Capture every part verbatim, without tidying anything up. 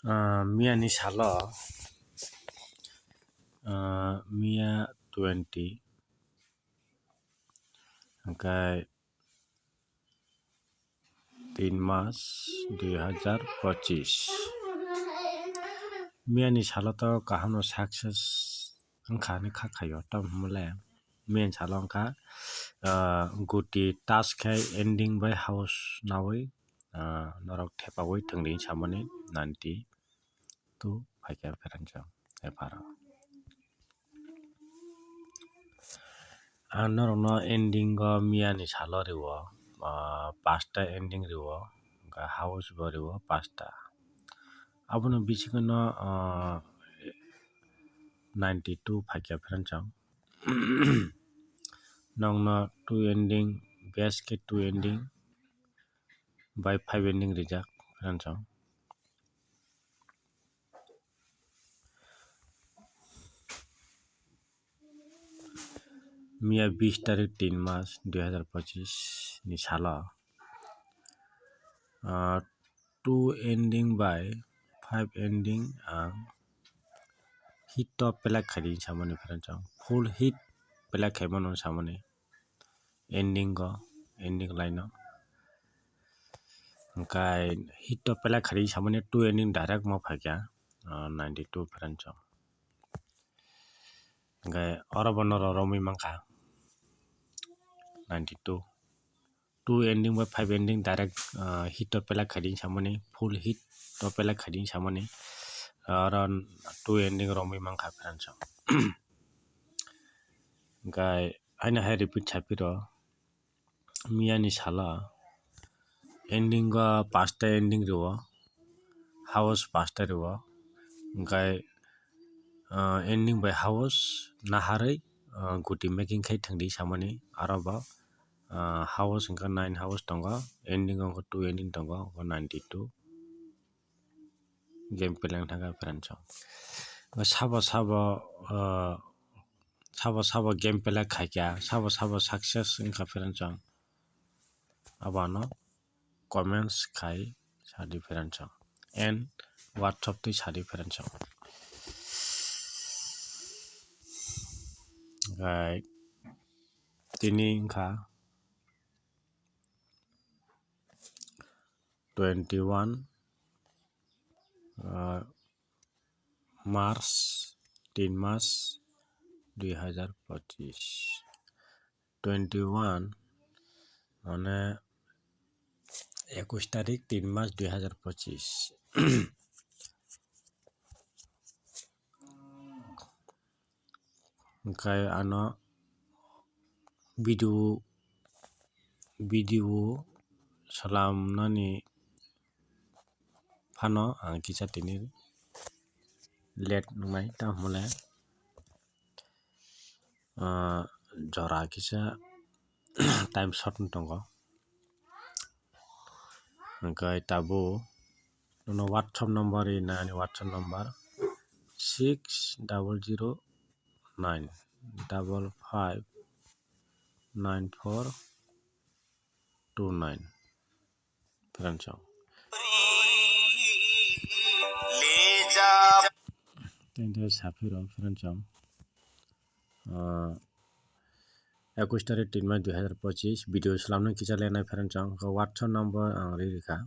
Ah, miyani salo, ah, miya twenty, hwnkhe tin mas dui hazar pochis. Miyani salo to kaham no success wngkha hinwi kha khaio, tamo hwnle miyani salo wngkha, ah, guti touch khai ending bai house naui, ah, norok thepaui thwngdi hinwi samani ninety two phaikha pherang chwng epharo. Ang norokno ending o miyani salo riwo, ah, pasta ending riwo, hwnkhe house bo riwo pasta. Abono bisingo no, ah, ninety two phaikha pherang chwng. Nokno two ending, base khe two ending bai five ending rijak pherang chwng. Miya bis tarik tin mas dui hazar pochis ni salo, ah, two ending bai five ending ang hit to play khaidi hinwi samani pherang chwng, full hit play khaimano hinwi samani ending o, ending line o. Hwnkhe hit to play khaidi hinwi samani two ending direct ma phaikha, ah, ninety two pherang chwng. Hwnkhe oro bo norok romwi mankha ninety two. Two ending bai five ending direct, ah, hit to play khaidi hinwi samani, full hit to play khaidi hinwi samani. Oro two ending romwi mankha pherang chwng. Hwnkhe haino hai repeat saphiro. Miyani salo ending o pasta ending riwo, house pasta riwo, hwnkhe, ah, ending bai house naharwi, ah, guti making khai thwngdi samani aro bo, ah, house hwnkhe nine house tongo, ending o hwnkhe two ending tongo, hwnkhe ninety two. Game play wng thangkha pherang chwng. Sabo sabo, ah, sabo sabo game play khaikha, sabo sabo success wngkha pherang chwng. Abono comments khai sadi pherang chwng and WhatsApp twi sadi pherang chwng. Hwnkhe tini wngkha twenty one, ah, March, tin mas dui hazar pochis. Twenty one, mane ekush tarik, tin mas dui hazar pochis. Hwnkhe ano video, video swlamnani phano ang kisa tini late wngnai, tamo hwnle, ah, jora kisa time short wng tongo. Hwnkhe tabuk nono WhatsApp number ri nai, ani WhatsApp number six double zero nine double five nine four two nine. Pherang chwng. Tei saphiro pherang chwng. Ah, ekush tarik tin mas dui hazar pochis, video swlamnai kisa lenai pherang chwng. Hwnkhe WhatsApp number ang ri rikha.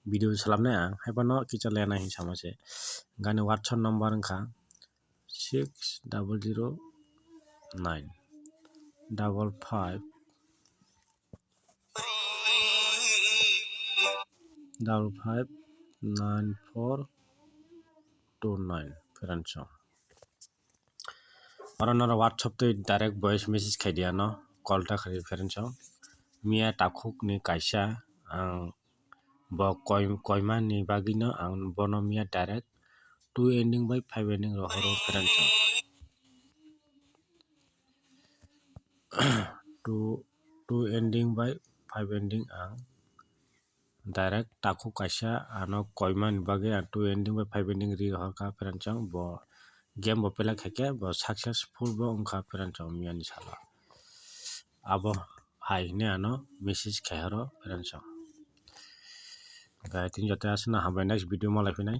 Video swlamnai ang, haiphano kisa lenai hinwi sama se. Hwnkhe ani WhatsApp number wngkha six double zero nine double five double five nine four two nine pherang chwng. Oro norok WhatsApp twi direct voice message khai di ano, call ta khai di pherang chwng. Miya takhuk ni kaisa ang bo koi-, koima ni bagwi no ang bono miya direct two ending bai five ending rohoro pherang chwng. Two, two ending bai five ending ang direct takhuk kaisa ano koima ni bagwi ang two ending bai five ending ri rohorkha pherang chwng, bo game bo play khaikhe bo successful bo wngkha pherang chwng miya ni salo. Abo hai hwnwi ano message khai horo pherang chwng. Guys, tini joto aswkno hambai, next video malai phinai.